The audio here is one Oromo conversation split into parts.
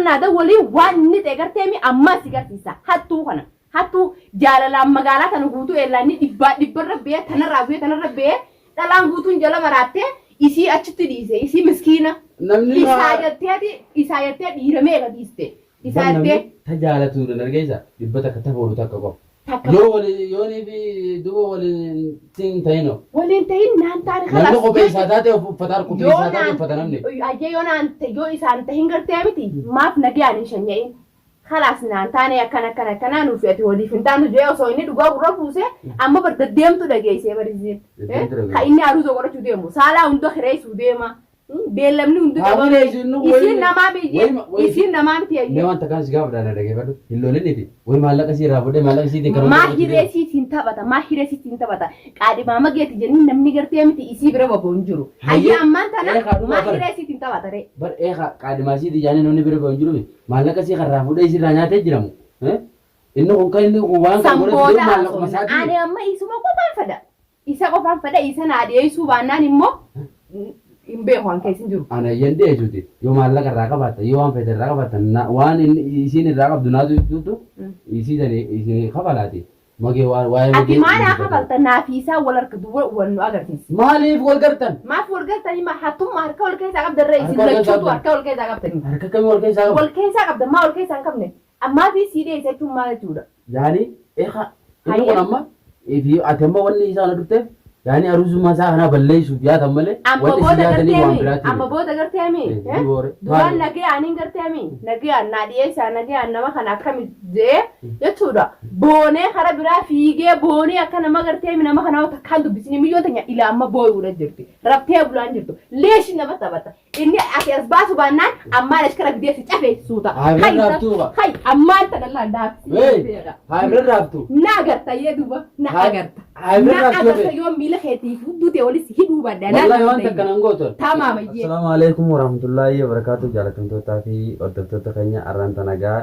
naa dawwalii waan inni ta'e garteemi ammaa si garsiisa. Hattuu kana. Hattuu jaalalaan magaalaa tana guutuu eellaanni dhibbaa dhibbarra ba'ee tanarraa bu'ee tanarra ba'ee dhalaan guutuun jala maraattee isii achitti dhiise isii miskiina. Namni Isaa jetteeti isaa jettee dhiira meeqa dhiiste. Isaa Bar namni jettee ta jaalatu nan argeessa dhibba takka ta fuudhu takka qofa. Takka Yoo wali yoonii fi duba waliin hin ta'inoo. Waliin ta'in naan taane Namni kalaas kophee isaa taate uffata kophee yoo isaa taate naan uffata namni. ayyee yoo naan yoo isaan tahin gartee miti maaf nagayaan hin shanya'in. Kalaas naan taane akkana akkana akkanaa nuufi ati waliif hin taanu jee osoo inni dhugaa gurra buuse amma bar deddeemtu dhageessee barisiin. Deddeemtu dhageesse. Ka inni aruuza godhachuu deemu saalaa hunda kireessuu deema. Beellamni hundi Haa qabame. kireessu inni wayi- Isiin namaa miti. wayi- wayi- Isiin namaa miti Mee ayyee. waan takkaan si gaafadha na dhageeffadhu. Hin loliniti. Wayi maallaqa sii irraa fudhee maallaqa siitiin kan Maa hiree siitiin taphata maa hiree siitiin taphata qaadhimaa mageeti jenni namni gartee miti isii bira babu hin jiru. Hayyee ammaan tana Eegaa dhuma maa bara. hiree siitiin taphata ree. Bar eegaa qaadhimaa siitii jaanii namni bira bahu hin jiru. Maallaqa sii karraa fuudhee isirraa nyaatee jiramu. Inni kun kan inni kun waan San kan godhatu booda jiru maallaquma haasofna. isaatii. Ani amma isuma qofaan fedha. Isa qofaan fedha isa naa dhiyeessuu baannaan immoo hin beeku an keessa hin jiru. Ana yan dhiyeessuuti yoo maallaqa irraa qabaatta yoo waan feete irraa qabaatta na- waan inni isiin irraa qabdu naatu ibsuutu isii sani isin kafalaati magee waan waa'ee Ati magee maa naa kafalta naa fi isaa wal harka duwwa wal nu agarsiisi. Maaliif wal gartan? Maaf wal gartanii maa hattummaa harka wal keessaa qabdan ree isin Harka wal keessaa lachuutu qabdan. harka wal keessaa qabdanii. Harka akkamii wal keessaa qabu? Wal keessaa qabdan maa wal keessaa hin qabne? Ammaa fi sii dhiyeessa jechuun maal jechuudha? Yaani eha inni kun Hayyee. amma fi ati amma wanni isaa na dhufteef yaani aruuzummaa isaa kanaa balleessuuf yaatan malee Amma wanni booda isin yaatanii waan garteemi biraatti amma miti. booda garteemi Eh, ni boore. duraan Maali? nagayaan garteemi nagayaan naa dhiyeessaa nagayaan nama kana akkami jee jechuudha boonee kara biraa fiigee boonee akka nama garteemi nama kana takkaan dubbisni miyyoon tanya ila amma booyuudha jirti rabtee bulaan jirtu leeshi nama taphata Inni ati as baasu baannaan ammaan ashkara fidee si cafeessuuta. Haa bira raabtuu ba. Hay ammaan tana laa daabsii. Wey, haa bira raabtu. Na agarta yee duba na Haa- agarta. haa bira Na raabtuu agarta be. yoo miila keetii hudduu ta'e walis hidhuu baadha. Na Wallahi waan agarta takka nan gootu. Tamaam ayyee. Assalaamu alaikum warahmatullaahi wabarakaatuh jaalatamtootaa fi hordoftoota keenya arraan tana gaa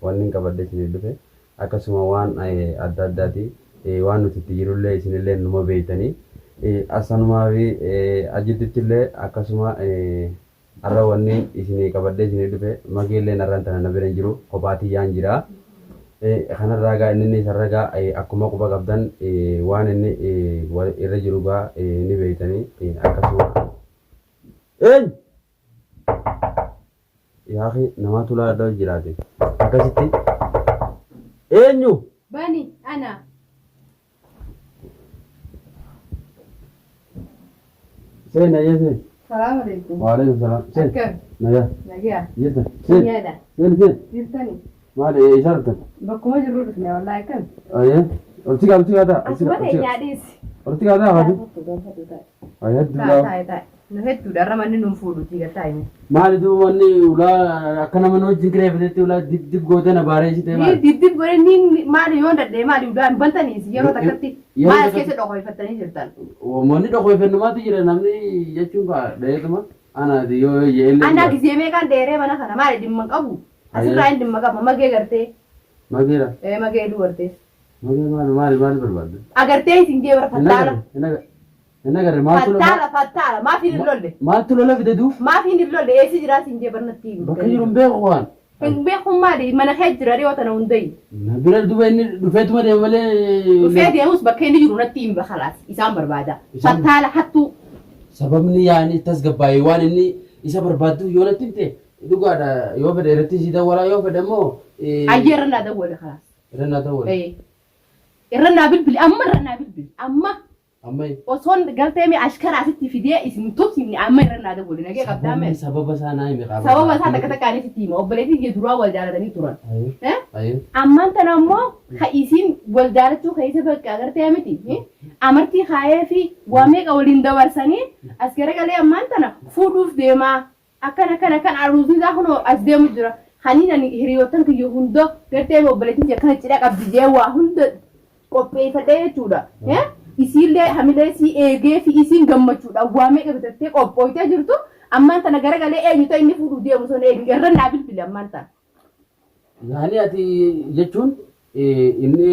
wanni hin qabadhe isiniif dhufe akkasuma waan adda addaati waan nuti itti jirullee isinillee numa beeytanii asanumaa fi ajidduttillee akkasuma arra wanni isinii qabadhee isinii dhufe mageelleen arraan tana na bira hin jiru kophaa tiyyaan jira. Kanarraa gaa inni isarra gaa akkuma quba qabdan waan inni irra jiru gaa ni beeytanii akkasuma. Eenyu? Yaa akhi namaatu ulaa dhadhawu jiraate akkasitti eenyu? Bani ana. Seen ayyee seen. Salaam alaikum. Waalaikum salaam. Seen. Akkam? Nagaa. Nagaa. Jirta. Seen. Nyaadha. Seen seen. Jirtani. Maali eessaa dhuftan? Bakkuma jirru dhufne wallaahi akkam? Ayyee. Olti gaa olti gaa ta'a. Asuma ta'e nyaadhiis. Olti gaa ta'a faati. Ayyee Taa'e duulaa. taa'e taa'e. Nu hedduudha irra manni nuun fuudhuutii gad taa'e. Maali duuba wanni ulaa akka nama nu wajjin kireeffatetti ulaa dib dib gootee na baareessitee Ni maali? dibdib godhe ni maali yoo dadhee maali udaa hin bantaniis yeroo takkatti Yeroo maal as takkatti- keessa dhokoyfattanii jirtan. Wanni dhokoyfannumaatu jira namni jechuun kaa dhayeetuma anaati yoo jeellee. Anaa gizee meeqaan dheeree mana kana maali dhimma hin qabu. Asirraa hin dhimma qaba magee gartee. Mageera. Ee magee dubartee. Magee maali maali maali barbaadda? Agartee isin jee bara Hin fattaala. agarre hin agarre. Hin agarre maaltu lola Fattaala fattaala maaf hin lolle. maaltu lola fide duuf? Maaf hin lolle eessi jiraa siin jee barnatti. Bakka jiru hin beeku waan. Hin beeku maali mana kee jira dhiyoo tana hundayi. Na bira duuba inni dhufeetuma deema malee. Dhufee deemus bakka inni jiru natti himi khalaas isaan barbaada. Isaan- Fattaala hattuu. Sababni yaani tasgabbaa'e waan inni isa barbaadduuf yoo natti himte dhugaadha yoo fedhe irratti si dawwalaa yoo fedhe immoo. Ayyee irra naa dawwale khalaas. Irra naa dawwale. Eh. Irra naa bilbili amma irra naa bilbili amma. Amma Osoon galtee mee ashkara asitti fidee isin hin tumsifne amma irra naa dawwali nagee qabdaa mee. Sababni sababa isaa naa himi qaaba. Sababa isaa takka takkaan isitti hima obboleettiin kiyya duraa wal jaalatanii turan. Ayee. Eh? Ayee. Ammaan tana immoo ka isiin wal jaalachuu keessa bakka agartee miti. eh? Amartii kaayee fi waa meeqa waliin dabarsanii as garagalee ammaan tana fuudhuuf deemaa. Akkan akkan akkan aruuzni isaa kunoo as deemu jira. Kaniin ani hiriyoottan kiyya hunda gartee obboleettiin kiyya akkana cidha qabdi jee waa hunda qopheeffadhee jechuudha. Eh? Isiillee hamilee isii eegee fi isiin gammachuudhaan waa meeqa bitattee qophooytee jirtu ammaan tana garagalee eenyu ta'e inni fuudhuu deemu sun eenyu irra naa bilbili ammaan tana. Yaani ati jechuun inni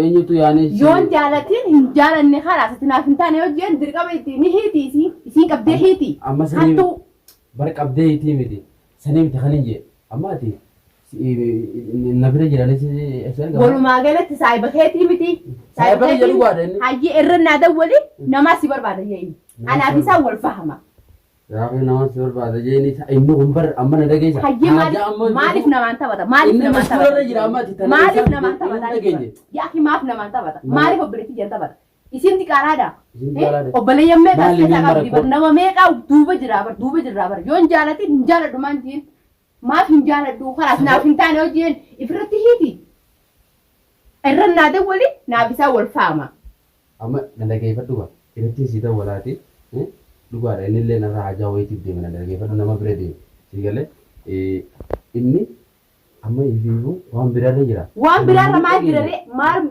eenyutu yaani si- Yoon jaalatiin hin jaalanne kalaas ati naaf hin taane yoo jeen dirqama itti ni hiiti isiin isiin qabdee hiiti. Amma sanii Hattuu. bar qabdee hiitii miti sanii miti kan hin jee. Amma ati na bira jiranis si argama. Walumaa galatti saahiba keetii miti. Saahiba kiyya dhugaadha inni. Hayyee irra naa dawwali namaa si barbaada jee inni. Anaaf isaan wal fahama. Gaafa nama si barbaada jee inni inni kun bar amma na dhageessa. Hayyee Haajaa amma maaliif namaan taphata? Maaliif Inni namaan masuura taphata? irra jira amma ati tana Maaliif isaa namaan hin taphata? dhageenye. Yaa akhi maaf namaan taphata? Maaliif obboleettii jeen taphata? Isin diqaalaadha. Isin diqaalaadha. Obboleeyyan meeqa as Maali keessaa mee qabdi bar rakkoo? nama meeqa duuba jira bar duuba jirra bar yoo hin jaalatin hin jaaladhu maan jeen maaf hin jaaladhu kalaas naaf hin taane hojii ifirratti hiiti. Irra naa dawwali naaf isaa wal faama. Amma na dhageeffadhu gaa irratti si dawwalaati dhugaadha inni illee narraa hajaa wayiitiif deema na dhageeffadhu nama bira deema si galee inni Amma ifiifuu waan biraarra jira. Waan biraarra maal jira ree? Maal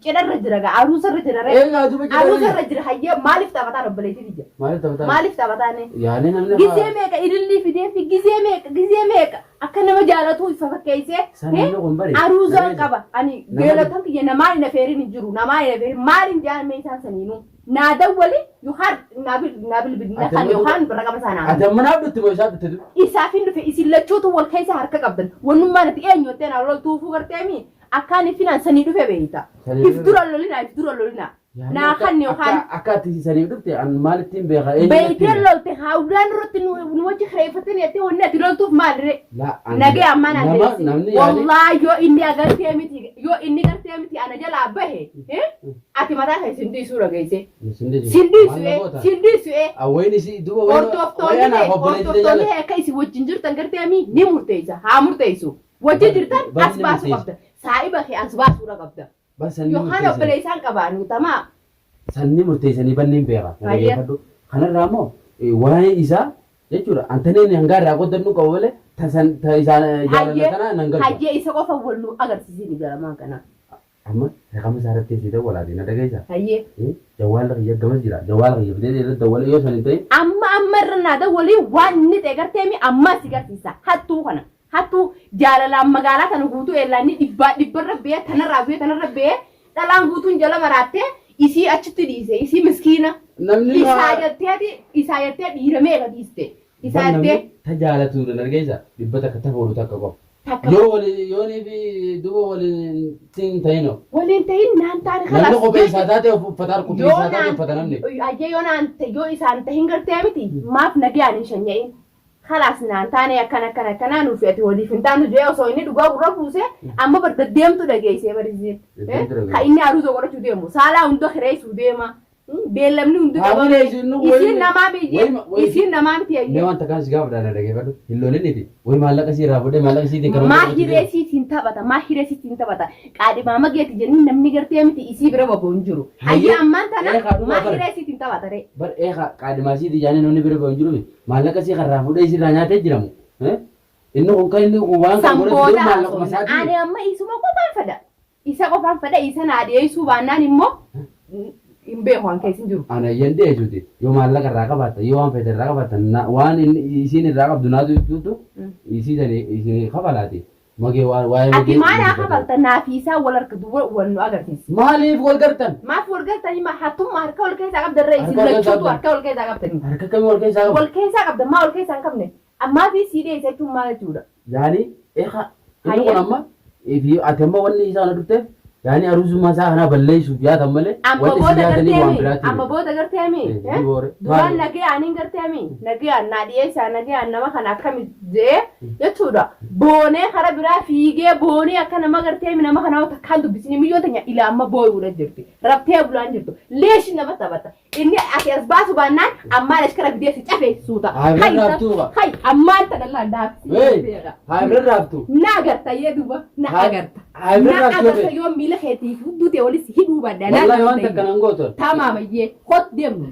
cidharra jira gaa aruusarra jira ree? Eegaa duuba cidharra Aruusarra jira hayyee maaliif taphataan obboleettii tiyya? Maaliif taphataan? Maaliif taphataan? Yaani namni Gizee meeqa ilillii fidee fi gizee meeqa gizee meeqa akka nama jaalatuu ifa fakkeessee San namni kun bari. aruusaan qaba. Ani Nama- geelatan kiyya namaa hin afeerin hin jiru namaa hin afeerin maal hin jaalme isaan saniinuu. Naa dawwali yookaan naa bilbili na Ati kan amma yookaan raqama isaa naa Ati amma naaf dhutte moo isaaf dhutte? Isaaf hin dhufe isin lachuutu wal keessa harka qabdan. Wannummaan ati eenyu jettee naa loltuufuu garteemi akkaan ifinaan sanii dhufe beeyta. Sanii If dhufe. dura lolina if dura lolina. Naa kan yookaan Akka ati saniif dhufte an maalittiin beeka eenyu natti beeytee hime? lolte haawulaan irratti nu wajji kireeffatanii jettee wanni ati loltuuf maaliree? Laa, an- Nagee ammaa naan nama- deebisi. Namni yaani Wallaahi yoo inni agartee miti yoo inni gartee miti ana jalaa bahe eh, ati mataa kee sin dhiisuu dhageesse. Sin dhiisu. Sin dhiisu Maal na ee goota? sin dhiisu ee. Awween isii duuba wayii wayii Hordoftoonni anaaf kee obboleettii hordoftoonni jaalladha. kee akka isin wajjin jirtan gartee mii ni murteessa haa murteessu. Wajjin jirtan Barri as ni baasuu murteessa. qabda. Saahiba kee as baasuudha qabda. Bas sanni Yookaan murteessanii. obboleessaan qabaanu tamaa. Sanni murteessanii banni hin beeka. Na Hayya. dhageeffadhu. Kanarraa immoo waa'ee isaa jechuudha. Antaneen hangaa irraa qoddannuu qabu malee ta san ta isaa jaalala tana nan galchu. Hayyee isa qofa wal nu agarsiisini garamaan kana. Amma raqama isaa irratti sii dawwalaati na dhageessa. Hayyee. Jawwaala kiyya gamas jira. Jawwaala kiyya fidee irratti dawwalee yoo san hin ta'in Amma amma irra naa dawwalii waan inni ta'e gartee mi ammaa si garsiisa. Hattuu kana. Hattuu jaalalaan magaalaa tana guutuu eellaanni dhibbaa dhibbarra ba'ee tanarraa bu'ee tanarra ba'ee dhalaan guutuun jala maraattee isii achitti dhiise isii miskiina. Namni Isaa jetteeti isaa jettee dhiira meeqa dhiiste. Isaa namni jettee ta jaalatu na dhageessa dhibba takka ta fuudhu takka qofa. takka Yoo wali yoonii fi duuba waliin hin ta'inoo. waliin ta'in naan taane Namni kalaas kophee isaa taate uffata harkutii yoo isaa taate naan uffata namni. ayyee yoo naan yoo isaan tahin gartee miti maaf nagayaan hin shanya'in kalaas naan taane akkana akkana akkanaa nuuf ati waliif hin taanu jee osoo inni dhugaa gurra buuse amma bar deddeemtu dhageessee barisiin Deddeemtu dhageesse. ka inni aruuza godhachuu deemu saalaa hunda kireessuu deema Beellamni hundi Haa qabame. malee isin nu wayi- Isiin namaa miti. wayi- wayi- Isiin namaa miti Mee ayyee. wanta kaan si gaafadha na dhageeffadhu. Hin loliniti. Wayi maallaqa sii irraa fudhee maallaqa siitiin kan Maa hiree siitiin taphata. Maa hiree siitiin taphata. Qaadhimaa mageeti jenni namni gartee miti isii bira baba'u hin jiru. Hayyee. Ayyee ammaan tana Ee, kaadhuma maa bara. hiree siitiin taphata ree. Bar eeqa qaadhimaa siitii jaanii namni bira bahu hin jiru. Maallaqa sii karraa fudhee isii irraa nyaatee jiramu. Eh? Inni kun kan inni kun waan kan godhatu Sanboota jiru maallaquma haasofna. isaatii. Ani amma isuma qofaan fedha. Isa qofaan fedha isa naa dhiyeessuu baannaan immoo hin beeku an keessa hin jiru. Ana ayyan dhiyeessuuti yoo maallaqa irraa qabaatta yoo waan feete irraa qabaatta na- waan inni isiin irraa qabdu naatu ibsuutu isii sani isin kafalaati magee waan waa'ee Ati magee maa naa kafalta naa fi isaa wal harka duwwa wal nu agarsiisi. Maaliif wal gartan? Maaf wal gartanii maa hattummaa harka wal keessaa qabdan ree isin Harka wal keessaa lachuutu qabdan. harka wal keessaa qabdanii. Harka kamii wal keessaa qabu? Wal keessaa qabdan maa wal keessaa hin qabne? Ammaa fi sii dhiyeessa jechuun maal jechuudha? Yaani eeqa inni kun Hayyee. amma fi ati amma wanni isaa na dhufteef yaani aruuzummaa isaa kana balleessuuf yaatan malee Amma wanni isin booda yaatanii waan gartee biraatti amma booda gartee mi? Eh, ni boore. Duraan Maali? nagayaan hin gartee mi? Nagayaan naa dhiyeessaa nagayaan nama kana akkami jee jechuudha. Boonee kara biraa fiigee boonee akka nama gartee mi nama kana takkaan dubbisni miyyoon teenya ila amma booyuudha jirti. Rabtee bulaan jirtu. Leeshi nama taphata. Inni ati as baasu baannaan ammaan ashkara fidee si cafeessuuta. Haa bira raabtuu ba. Hay ammaan tana laa daabsii. Wey, haa bira raabtu. Na agarta yee duuba na Haa- agarta. haa bira Na raabtuu agarta be. yoo miila keetii hudduu ta'e walis hidhuu baadha. Na Wallahi waan agarta takka nan gootu. Tamaam ayyee hot deemnu.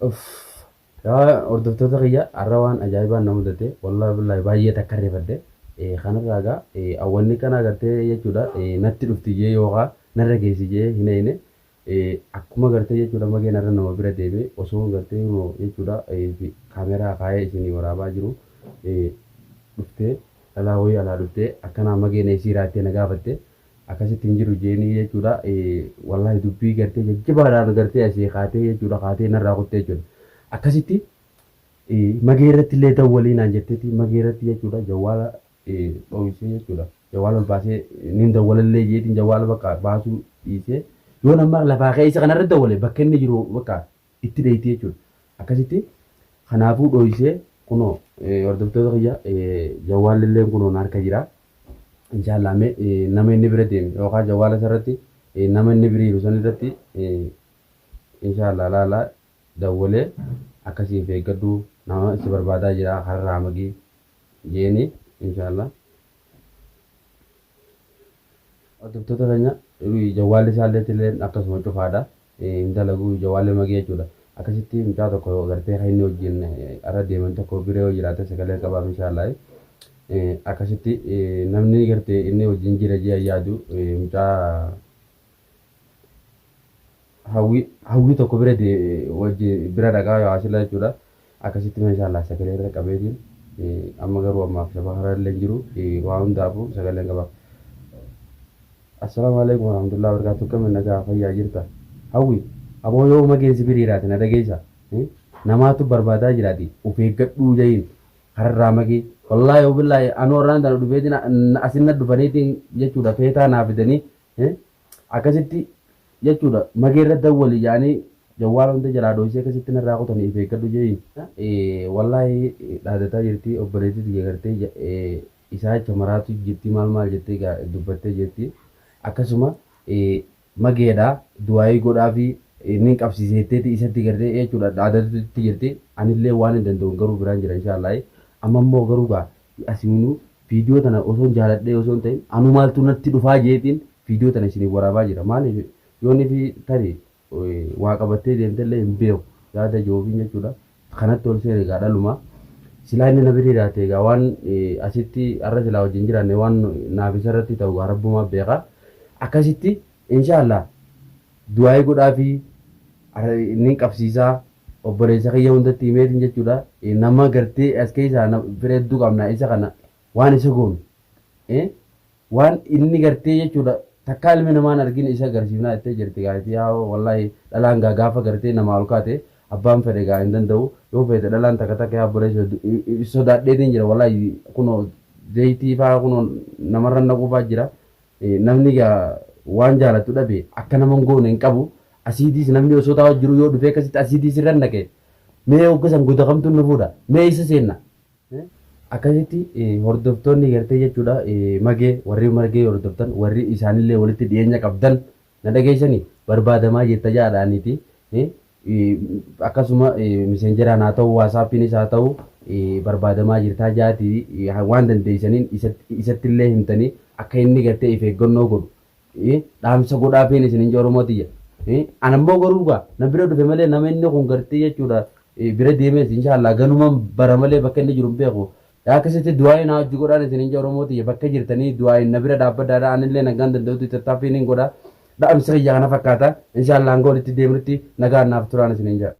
Uff. Yaa hordoftoota kiyya har'a waan ajaa'ibaan na mudate wallahi billahi baay'ee takka rifadhe kanarraa egaa wanni kana agartee jechuudha natti dhufti jee yookaan narra geessi jee hin eeyne akkuma gartee jechuudha mageen har'a nama bira deeme osoo gartee kunoo jechuudha kaameraa kaayee isinii waraabaa jiru dhuftee dhalaa wayii alaa dhuftee akkanaa mageen eessii raattee na gaafatte Akkasitti hin jiru jeenii jechuudha. Wallaahi dubbii gartee jajjabaadhaan gartee asii kaatee jechuudha kaatee narraa kuttee jechuudha. Akkasitti Magee irratti illee dawwalii naan jetteeti magee irratti jechuudha jawwaala dho'isee jechuudha. Jawwaala ol baasee nin dawwalallee jeetiin jawwaala bakka baasuu dhiisee yoo nama lafaa ka'ee isa kanarra dawwale bakka inni jiru bakka itti dheeyti jechuudha. Akkasitti kanaafuu dho'isee kunoo hordoftoota kiyya jawwaalli illee kunoo na harka jira. Inshaallah mee nama inni bira deeme yookaan jawwaala isarratti nama inni bira jiru san irratti inshaallah laala dawwalee akkasii of eeggadhu nama si barbaadaa jira kararraa maqi jeeni inshaallah. Hordoftoota keenya jawwaalli isaallee illee akkasuma cufaadha. Hin dalagu jawwaalli magee jechuudha. Akkasitti mucaa tokko gartee kan inni wajjin irra deeman tokko bira yoo jiraate sagalee qabaaf inshaallah. Akkasitti namni gartee inni wajjin jira jee yaadu mucaa hawwii tokko bira wajjin bira dhaqaa yoo asila jechuudha. Akkasitti inshaallah sagalee irra qabeetiin amma garuu ammaaf saba karaa illee jiru waa hundaafuu sagaleen qabaaf. Assalaamu alaikum warahmatullahi wabarakatuh. Kam nagaa fayyaa jirta? Hawwi aboo yoo mageen si biriiraati na dhageessa. Namaatu barbaadaa jiraati of eeggadhuu jahiin kararraa magee. Wallaahi wabillaahi anuu warraan tana dhufeetiin asin na dhufaniitiin jechuudha feetaa naa fidanii akkasitti jechuudha magee irra dawwali jedhanii jawwaala hunda jalaa dhoysee akkasitti narraa kutanii of eeggadhu jahiin. Wallaahi dhaadataa jirti obboleettii tiyya gartee isaa jecha maraatu jirti maal maal jettee dubbattee jirti. Akkasuma mageedha du'aayii godhaa fi inni qabsiiseetteeti isatti gartee jechuudha dhaadatutti jirti. Anillee waan hin danda'u garuu biraan jira inshaallah. Amma immoo garuu gaa asiinuu viidiyoo tana osoo hin jaaladhee osoo hin ta'in anu maaltu natti dhufaa jeetiin viidiyoo tana isiniif waraabaa jira. Maaliif yoonni fi tarii waa qabattee deemtellee hin beeku yaada joofiin jechuudha. Kanatti ol seene egaa dhaluma. Silaa inni na bira jiraate egaa waan asitti har'a silaa wajjin jiraanne waan naaf isa irratti ta'u egaa rabbumaa beeka. Akkasitti inshaallah du'aayii godhaa fi inni qabsiisaa obboleessa kiyya hundatti himeetiin jechuudha. Nama gartee as keessaa fira hedduu qabna isa kana waan isa goonu waan inni gartee jechuudha takkaa ilmi namaan argin isa agarsiifnaa jettee jirti gaa'eeti yaa wallaahi dhalaan gaa gaafa gartee namaa ol kaate abbaan fedhe gaa hin danda'u yoo feete dhalaan takka takka yaa obboleessa sodaadheetiin jira wallaahi kunoo zayitii faa kunoo namarra naquu faa jira namni gaa waan jaalatu dhabe akka nama hin goone hin qabu asiidiis namni osoo taa'u jiru yoo dhufee akkasitti asiidiis irra naqe mee hogga san goda kamtu nu fuudha mee isa seenna. Akkasitti hordoftoonni gartee jechuudha magee warri magee hordoftan warri isaanillee walitti dhiyeenya qabdan na dhageessanii barbaadamaa jirta jaadhaaniiti. Akkasuma miseenjeraan haa ta'u waasaappiinis haa ta'u barbaadamaa jirtaa jaati waan dandeessaniin isattillee himtanii akka inni gartee if eeggannoo godhu dhaamsa godhaafiin isin hin Oromoo tiyya. Anammoo garuu gaa na bira dhufe malee nama inni kun gartee jechuudha bira deemees inshaallah ganumaan bara malee bakka inni jiru hin beeku. Akkasitti du'aayin haa hojii godhaan isin hin Oromoo tiyya bakka jirtanii du'aayin na bira dhaabbadhaadha anillee nagaan danda'utti tattaaffiin hin godha. Dhaamsi kiyya kana fakkaata inshaallah hanga walitti deemnutti nagaan naaf turaan isin hin jedha.